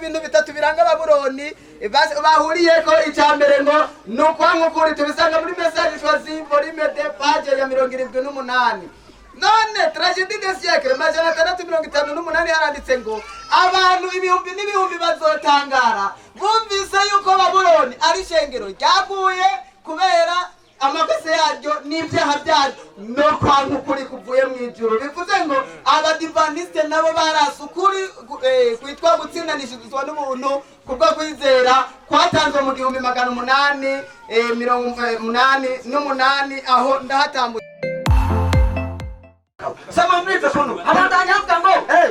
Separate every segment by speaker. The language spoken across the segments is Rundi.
Speaker 1: Ibintu bitatu biranga Babuloni bahuriyeko. Icya mbere ngo ni ukwanka ukuri. Tubisanga muri Message Choisi, volume 2, page ya 78. None Tragédie des siècles, 658, haranditse ngo abantu ibihumbi n'ibihumbi bazotangara bumvise yuko Babuloni ari ishengero ryaguye kubera amakosa yaryo n'ibyaha byaryo no kwanga ukuri kuvuye mu ijuru. Bivuze ngo Abadivantisite nabo barasi ukuri kwitwa gutsindanishirizwa n'ubuntu kubwo kwizera kwatanzwe mu 1888. Aho ndahatambuye.
Speaker 2: Soma mwize kuntu
Speaker 3: Abandanya avuga ngo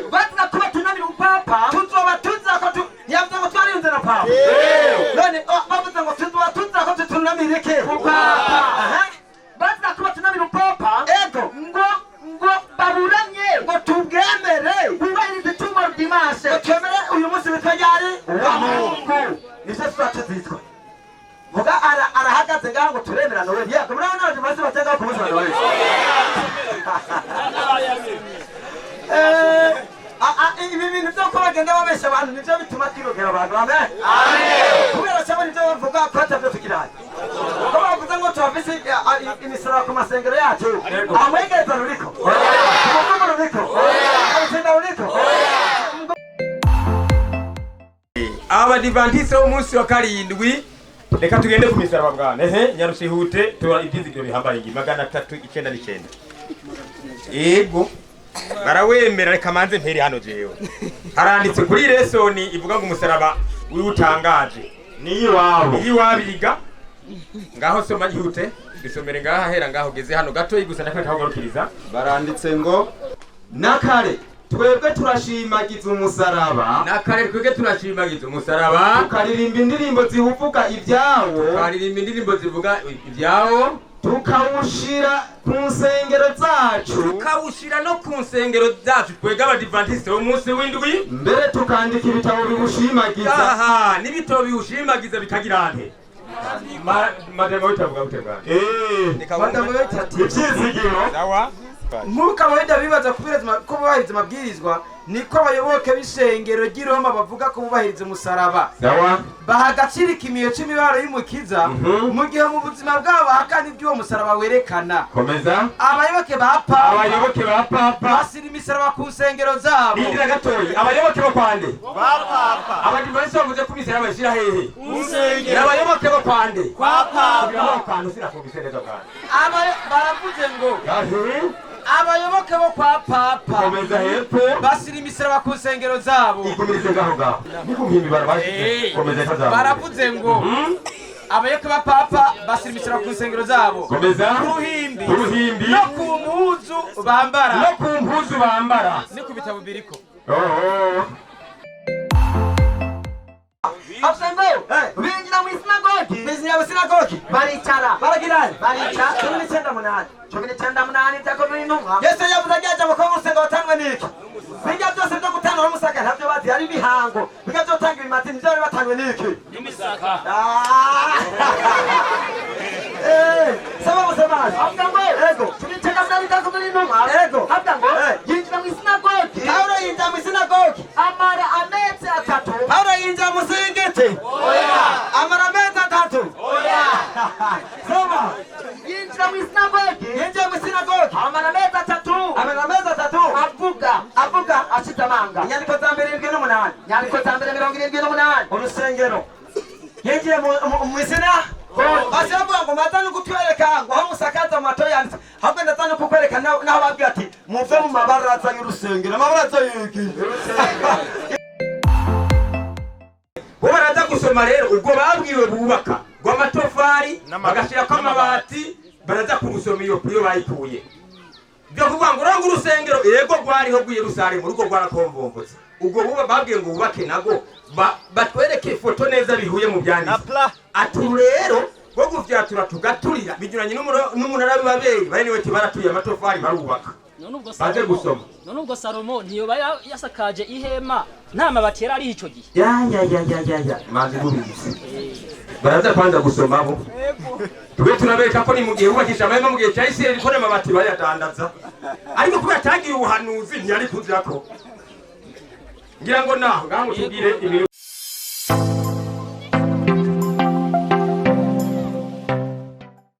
Speaker 3: bazira kuba tunamira upapa,
Speaker 2: tuzoba tuzira ko yavuze ngo twariyunze na papa. None oh, bavuze ngo tuzoba tuzira ko tutunamira iki?
Speaker 3: Upapa.
Speaker 2: Aha.
Speaker 3: Bazira kuba tunamira upapa.
Speaker 2: Ego.
Speaker 3: Ngo baburanye
Speaker 2: ngo tubwemere
Speaker 3: bubahirize icyumweru, dimanche.
Speaker 2: Ngo twemere uyu munsi witwa ryari? Wa Mungu. Nivyo tuzoba tuzitwa. Vuga arahagaze ngaho ngo turemera Noel. Yego, murabona abantu bose batenga ku munsi wa Noel. Ibi bintu byo ko bagenda babesha abantu nivyo bituma twirogera abantu. Amen. Kubera cyangwa nivyo bavuga ko atavyo tugiranye, ko bavuze ngo turafise imisaraba ku masengero yacu. Amwegereza ruriko, umuvumo ruriko, urutsinda ruriko.
Speaker 4: Abadivantisite b'umunsi wa karindwi, reka tugende ku misaraba bwana. Ehe, nyarusihute, tora ibyizigiro bihambaye ngi 399. Yego, barawemera. Reka manze mpere hano. Jewe haranditse kuri lesoni ivuga ngo umusaraba wiwutangaje.
Speaker 2: Ni iwabo.
Speaker 4: Iwabiga ngaho, soma ihute, dusomere ngaha, hera ngaho ugeze hano gatoyi gusa, ndakwereka aho ugarukiriza.
Speaker 5: Baranditse ngo nakare twebwe turashimagiza umusaraba.
Speaker 4: Nakare twebwe turashimagiza umusaraba.
Speaker 5: Tukaririmba indirimbo ziwuvuga ibyawo.
Speaker 4: Tukaririmba indirimbo zivuga ibyawo.
Speaker 5: Tukawushira ku nsengero zacu.
Speaker 4: Tukawushira no ku nsengero zacu, twebwe Abadivantisite b'umunsi w'indwi.
Speaker 5: Mbere tukandika ibitabo biwushimagiza.
Speaker 4: Aha n'ibitabo biwushimagiza bikagira nte? Madamu witavuga gute bwana?
Speaker 2: Madamu wita ati
Speaker 5: Ibyizigiro.
Speaker 4: Sawa.
Speaker 6: Nk'uko Abayuda bibaza ko bubahiriza amabwirizwa, niko abayoboke b'ishengero ry'i Roma bavuga ko bubahiriza umusaraba.
Speaker 5: Sawa.
Speaker 6: Baha agaciro ikimiyo c'imibabaro y'Umukiza, mu gihe mu buzima bwabo bahakana iby'uwo musaraba werekana.
Speaker 5: Komeza.
Speaker 6: Abayoboke ba papa
Speaker 5: Abayoboke ba papa
Speaker 6: basira imisaraba ku nsengero zabo.
Speaker 4: Rindira gatoyi. Abayoboke bo kwande? Abadivantisite bavuze ko imisaraba bayishyira hehe? N'abayoboke bo kwande?
Speaker 5: Kwa papa.
Speaker 4: Kugira kantu sinakumvise neza bwana.
Speaker 6: Baravuze ngo abayoboke bo kwa papa
Speaker 5: Komeza hepfo.
Speaker 6: basira imisaraba ku nsengero zabo.
Speaker 5: Igumirize ngaho ngaho, ni ku mpimbibara bashize. Komeza hepfo zawe.
Speaker 6: Baravuze ngo abayoboke ba papa basira imisaraba ku nsengero zabo,
Speaker 5: Komeza.
Speaker 6: ku ruhimbi,
Speaker 5: Ku ruhimbi.
Speaker 6: no ku mpuzu bambara.
Speaker 4: No ku mpuzu bambara.
Speaker 6: Ni ku bitabo biriko.
Speaker 5: Oh.
Speaker 3: Avuze ngo binjira mu isinagogi.
Speaker 2: Binjira mu sinagogi.
Speaker 3: Baricara.
Speaker 2: Baragiranye.
Speaker 3: Baricara.
Speaker 2: 98.
Speaker 3: 98 Byakozwe n'Intumwa.
Speaker 2: Yesu yavuze agiye ngo ko urusengo batangwe n'iki? Bijya byose byo gutanga n'umusaka ntabyo bazi, ari imihango. Bijya byo gutanga ibimati nibyo bari batangwe n'iki?
Speaker 7: N'imisaka.
Speaker 2: Ah! Saba musemazi.
Speaker 3: Avuga ngo
Speaker 2: Ego.
Speaker 3: 98 Byakozwe n'Intumwa.
Speaker 2: Ego.
Speaker 3: Avuga ngo yinjira mu isinagogi.
Speaker 2: Paulo yinjira mu isinagogi.
Speaker 3: Amara amezi 3.
Speaker 2: Paulo yinjira mu musigiti. Amara amezi 3. Soma.
Speaker 3: Yinjira mu isinagogi.
Speaker 2: Yinjiye mu isinagogi.
Speaker 3: Amara amezi 3.
Speaker 2: Amara amezi 3.
Speaker 3: Avuga.
Speaker 2: Avuga.
Speaker 3: Ashize amanga.
Speaker 2: Inyandiko za mbere 78.
Speaker 3: Nyandiko za mbere 78.
Speaker 2: Urusengero yinjiye mu izina basi bavuga ngo maza no kutwereka ngo aho musakaza amato yanditse, ahubwo ndaza no kukwereka naho babwira ati muve mu mabaraza y'urusengero. Amabaraza y'iki?
Speaker 4: Bo baraza gusoma rero ubwo babwiwe bubaka ngo amatofari bagashirako amabati, baraza kurusoma iyo iyo bayikuye byo kuvuga ngo uranga urusengero yego rwariho rw'i Yerusalemu, urugo rwarakombombotse. Ubwo buba babwiye ngo bubake nago batwereke ifoto neza bihuye mu byanditswe. Ati rero bwo gufyatura tugaturira binyuranye n'umunara w'Ibabeli, bari niwe baratuye amatofari barubaka.
Speaker 7: None ubwo
Speaker 4: Baze
Speaker 7: Salomo,
Speaker 4: gusoma.
Speaker 7: none ubwo Salomo ntiyoba yasakaje ihema nta mabati yari ariho ico gihe?
Speaker 4: Ya ya ya ya ya ya, manzi bubizi, baraza kwanza gusoma bo twe turabereka ko ni mu gihe bubakisha amahema mu gihe cya Isirayeli, ko n'amabati bayadandaza, ariko kubera atagiye ubuhanuzi ntiyari kuzako. Ngira ngo naho ngaho tubwire imirimo.